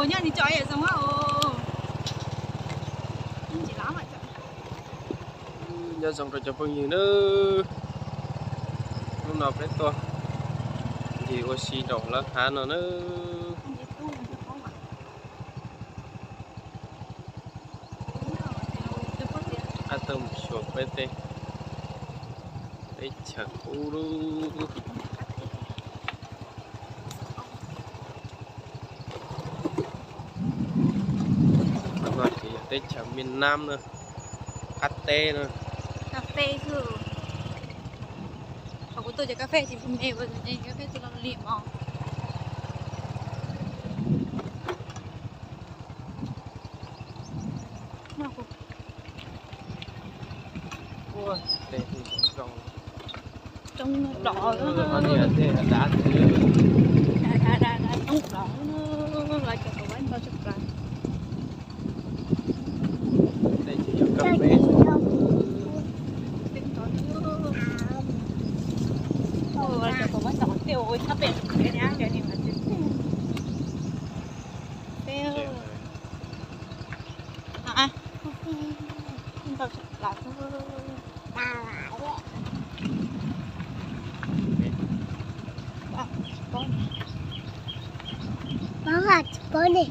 Nyob zoo rau cov phooj ywg na, hnub no peb tuaj ncig ua si nraum lawv hav no na. Qab tuaj mus xyuas peb tej teb chaws qub lub. Qhov no ces yog teb chaws Miaj Nam na, qab teb na. Cà phê xwb. Thaum kuv tuaj cov cà phê ces me, cà phê tsis los li mos. Ua, tej zoo zoo. Coob plom, coob plom, lawv cov tau ntau tshaj plaws. Tej ces yog kab peb. Cov tau ntau tej ua tshaj pem, cov ni mas tsis peb. Ntau tshaj plaws. Tsis paub nej.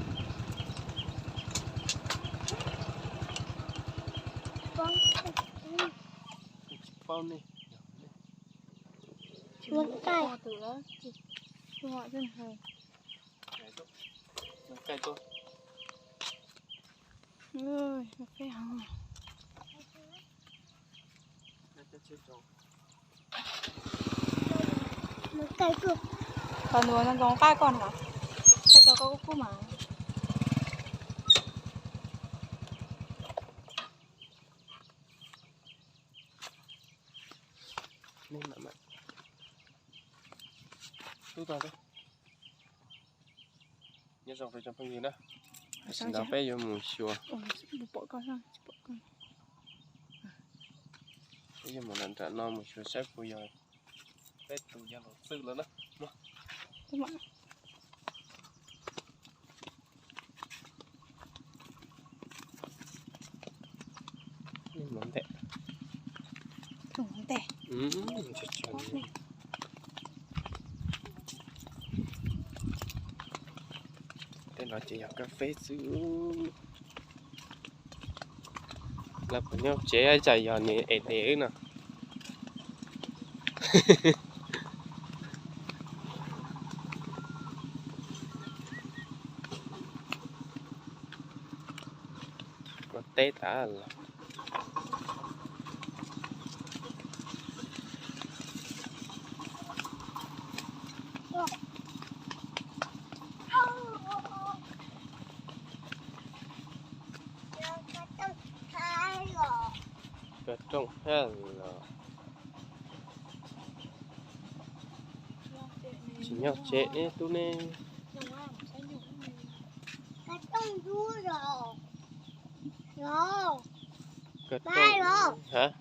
Ua kai. Ua kai tuaj. Ua kai ho. Ua kai tuaj. Qhov ntawd no ntxoov qab koj na. Koj cov koj kub kub mas. Tub tog, nyob zoo rau cov phooj ywg na. Tam sim no peb yuav mus xyuas, peb yuav mus nram nram no mus xyuas saib puas yog peb tus yog los txwj lawm na. Mus ntej. Tej no ces yog kab feb xwb. Lawv puas nyob tsev tsam yog nws es dev wb no. Ua teb tas los. Kav rooj hab los. Tsis nyob tsev tub ne. Kav rooj, hab.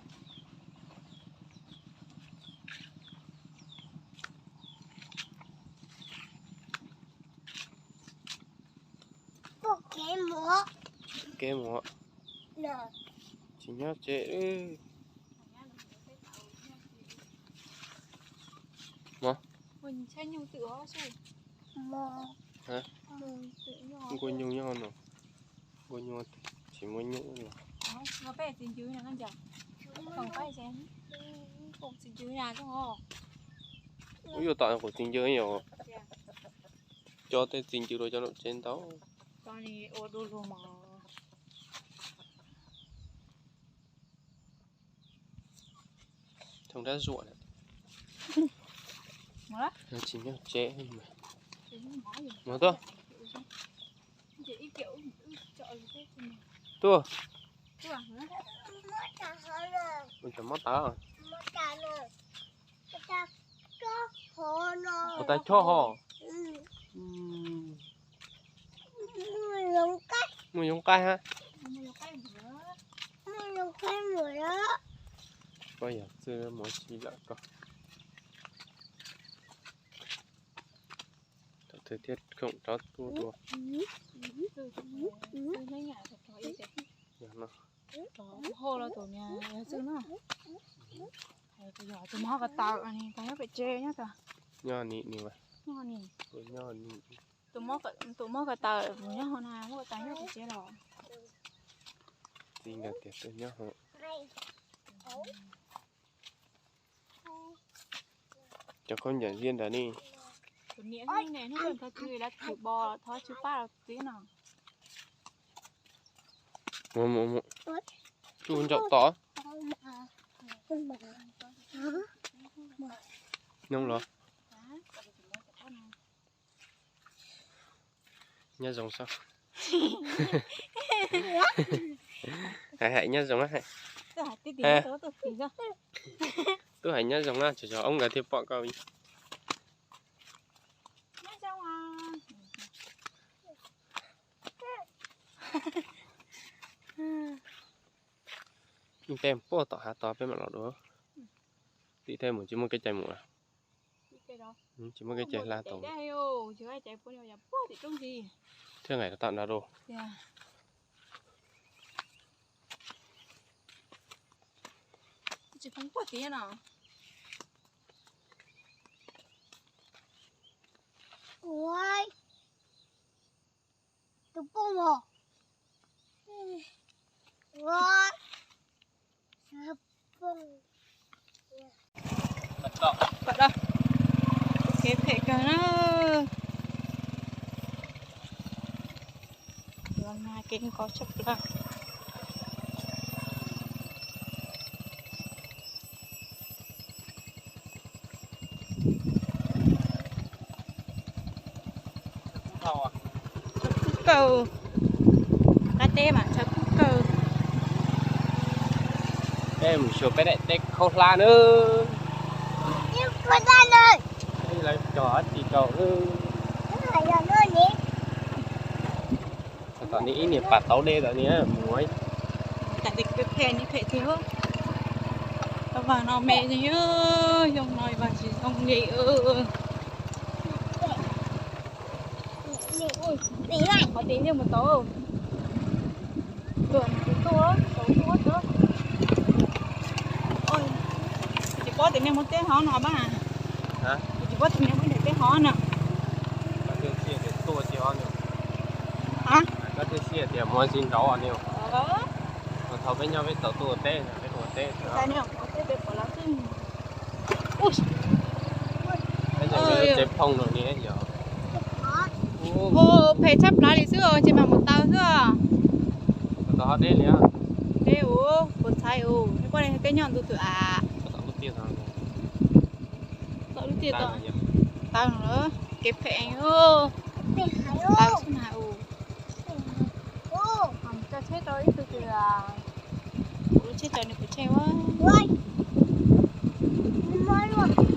Kev mus, tsis nyob tsev. Nkuaj nyuj nyob no. Nkuaj nyuj, tsis muaj nyuj los. Ub, yuav tom qus txiv ncw, yuav coj tej txiv ncw rau cov nram tsev ntau. Thooj dab zuam na. Tsis nyob tsev mas. Mus tuaj. Tuaj. Ua cas mob tas. Ua tas chob ho. Muaj yoov qaib hab. Koj yog txwj mus ua si lawm koj. Thaum twg Thiab khoom rov tuaj dua. Yog no. Hauj los tus niag yog xwb na. Tus mob ko taw nyob pem tsev nyob. Nyob ni ni. Nyob ni. Tus mob ko taw nyob hauv na, mob ko taw nyob pem tsev los. Txiv nkawd tias tuaj nyob hauv. Cov khaub ncaws ziab ntawd ne. Tus niam ne, hnub kawg thov txwv, lawv thwm bos thov txwv pab los txiv no. Mus mus mus. Tsuj ntsaum tod. Nyob los. Nyob zoo xwb. Hais hais nyob zoo. Twb hais nyob zoo na, tsam tsam ob nkawd thiaj pom koj. Yeej peb puag tom hav tod peb mam los dua. Tim thiaj mus tsis muaj kev cai mus lawm. Tsis muaj kev cai hla tau. Thiaj nqaim rau tom nrad dua. Tus poj os. Kev phem kawg na. Los nag kev nkos tshaj plaws. Tshav kub kawg, qab teb mas tshav kub kawg. Peb mus xyuas peb daim teb khaub hlab na. Lawv cog tsis tau. Tom ni ib niag pas tauv dej tom ni mus. Tam phem ni phem tiag. Tau vas no me, xyoo no vas tsis zoo li. Qhov tid yeej mus tau. Tuaj, tuaj, tuaj, tuaj. Tsis paub tias nej muaj teb hov no mas. Tsis paub tias nej muaj daim teb hov no. Koj twb tsis tias muaj tsis nraud ni. Thaum peb nyob peb tau tuaj teb, peb ua teb. Peb tsev phooj no ni yog. Phem tshaj plaws li xwb, ces mas mus taw xwb. Tau deb li. Deb ua, puas txhais ua, poj niam tej nyob ntu twm av. Tau lub tiaj tau. Taw no kev phem. Taw xwb mas ua. Coj tsheb rau ib tug twg. Kuv lub tsheb rau nws kuv tsheb ua.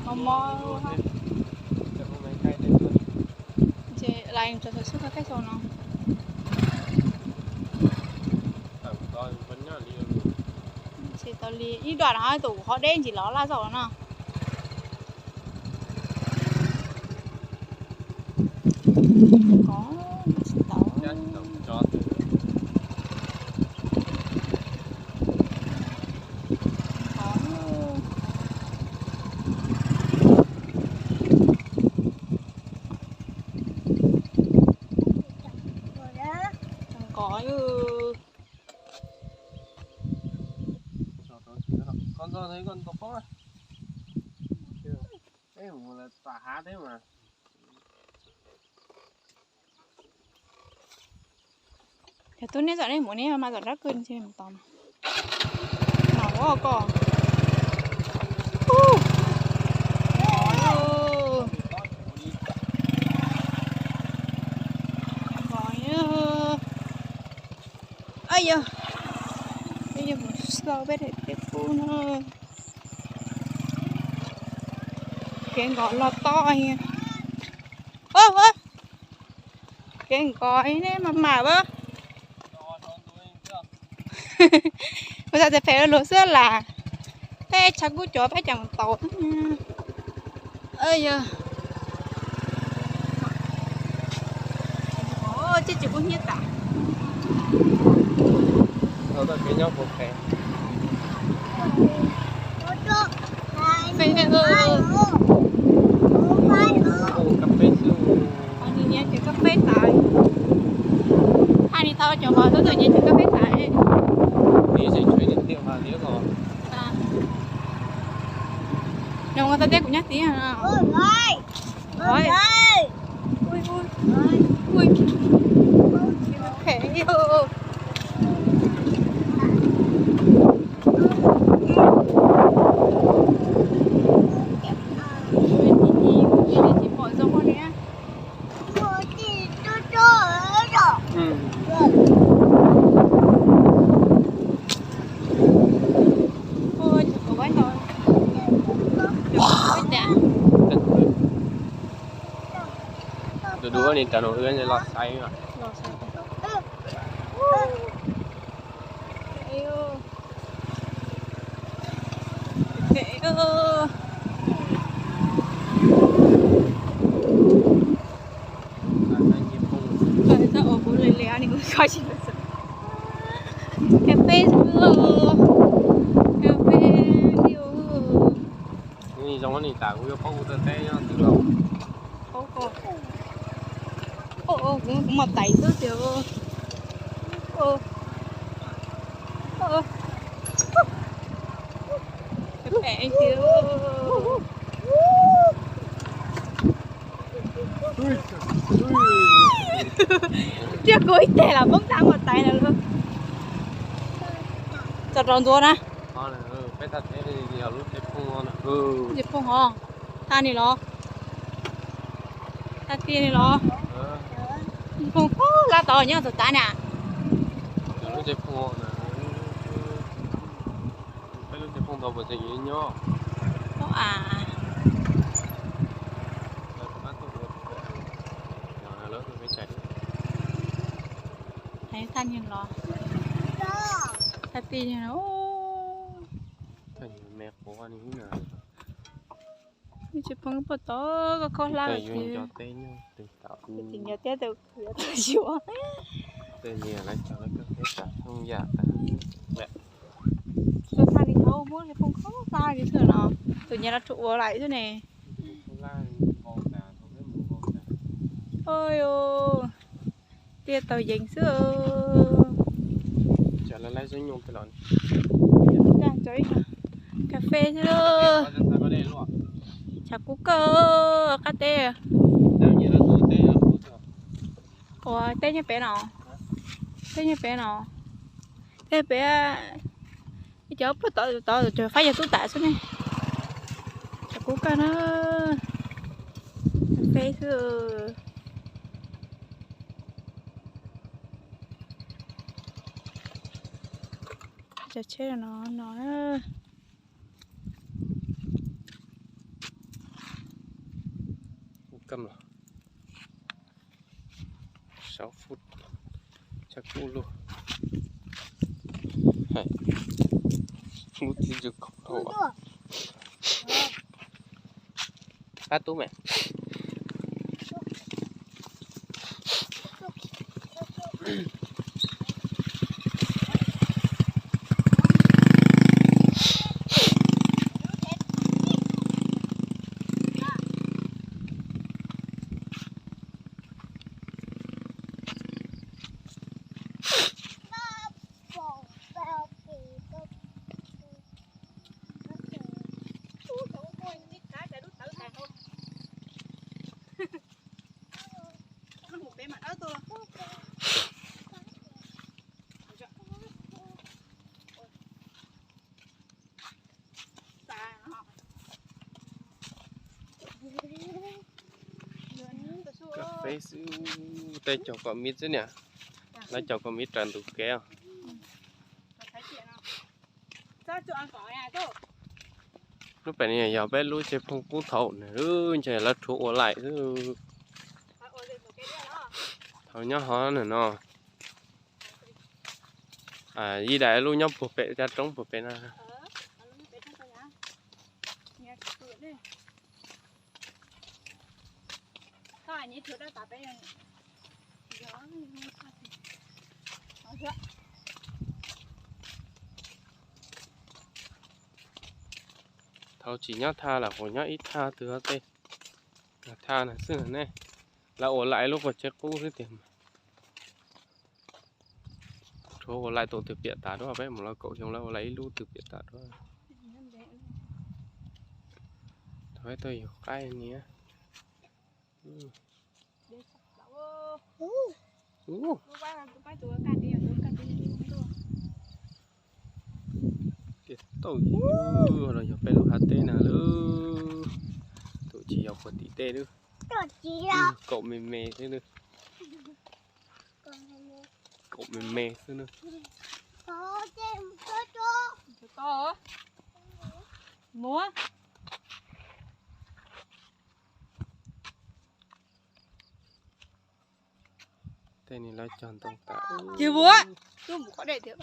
Mos mos. Ces lais tso tau xwb tau teb xyoo no. Ces tau li ib duam no tus qhov deb ntsis los laj zaum no. Nqos. Yog tub neb txom neb mus neb mas txom rab kawg ntshe mus tod mas. Mas ua koj. Yog, yog mus xauj peb daim teb kub no. Kev nkos los tob. Kev nkos neb mas mam a. Kuv xav tias phem lus xwb las. Peb tshav kub cov peb cas mus tau. Yog Ces tsis kub hnyiab tas. Tau tau kev nyob puag pem. Kab peb xwb. Nyiam nyiam cov kab peb tas. Hais li tau cov hov tub txawm nyiam cov kab peb tas. Nws tau tias kuv nyob tid no. Ui, ui, ui, ui, phem. Tsis pom zoo li. Tus dua ni rau nws wb los saib. Cà phê xwb, cà phê. Zoo li tas kuv yuav paub kuv tej teb nyob twg los. Kuv mos tais xwb tiag. Tsiaj kuv ib teg los poob nta mos tais lawm. Tso rau ntxuav na. Tsev phooj os, tag ni los, tag tiag ni los. Phooj kub lab tod nyob txog tav na. Peb lub tsev phooj tod puas tseem yuav nyob? Thaj niag los, thaj tij niag los. Tsev phooj puag tod koj khob hlab tiag. Tseem nco tiab tus yuav tau yuav. Tus nyiam los tseem lawv kawg peb tas thooj yam tas. Tus thaj li thaub muab tsev phooj khob hlab li xwb no. Tus nyiam los rhuav ua laim xwb ne. Tiaj tau yees xwb. Cov ib cov cà phê xwb. Tshav kub kawg qab teb. Ua teb nyob pem no, teb nyob pem no, teb pem. Ib cov puag tod tod faib yog tub tas xwb ne. Tshav kub kawg na. Cà phê xwb. Cov tsheb no no. Tshav kub lug. Lub tib ntsis khoom dhau. Pab tub me. Kab phej xwb, tej caug kom miv xwb niam, lawv caug kom miv raws ntug kev os. Lub pem no yog peb lub tsev phooj kub thaum na, ntshe lawv rhuav ua laim xwb. Thaum nyob hov na no. Yij daim lub nyob puag pem caj roob puag pem no. Thaum tsis nyob thaj lawm, kuv nyob ib thaj twg tej, thaj no xwb ne. Lawv ua laim lub qhov tsev qub xwb tiag. Tshuav ua laim tau twg piam tas dua, peb mus lawv kaum xyoo lawv ua laim ib lub twg piam tas dua. Thaum peb tuaj yug qaib niam. Tias tauj los yog peb lub hav teb na lub, tus tsis yog puag tim tej lub. Kaum me me xwb lub. Kaum me me xwb lub. Mus. Tej ni lawv cog ntoo tas. Ces vua, tuaj mus qhov dej tiag.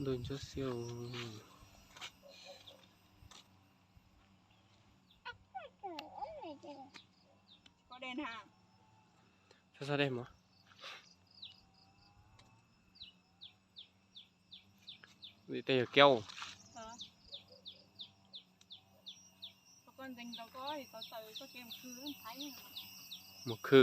Ntuj ntsuab xiab. Txhob dej mog. Tej yog kiaub. Mus khw.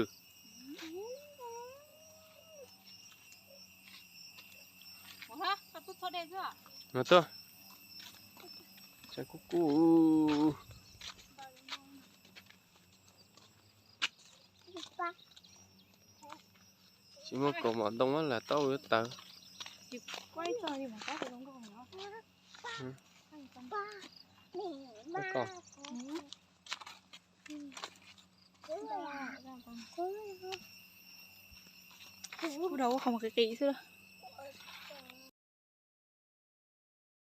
No tuaj. Tseem kub kub. Tsis muaj kaus mom ntoo los tau ua tawv. Kuv rau qhov qis qis xwb.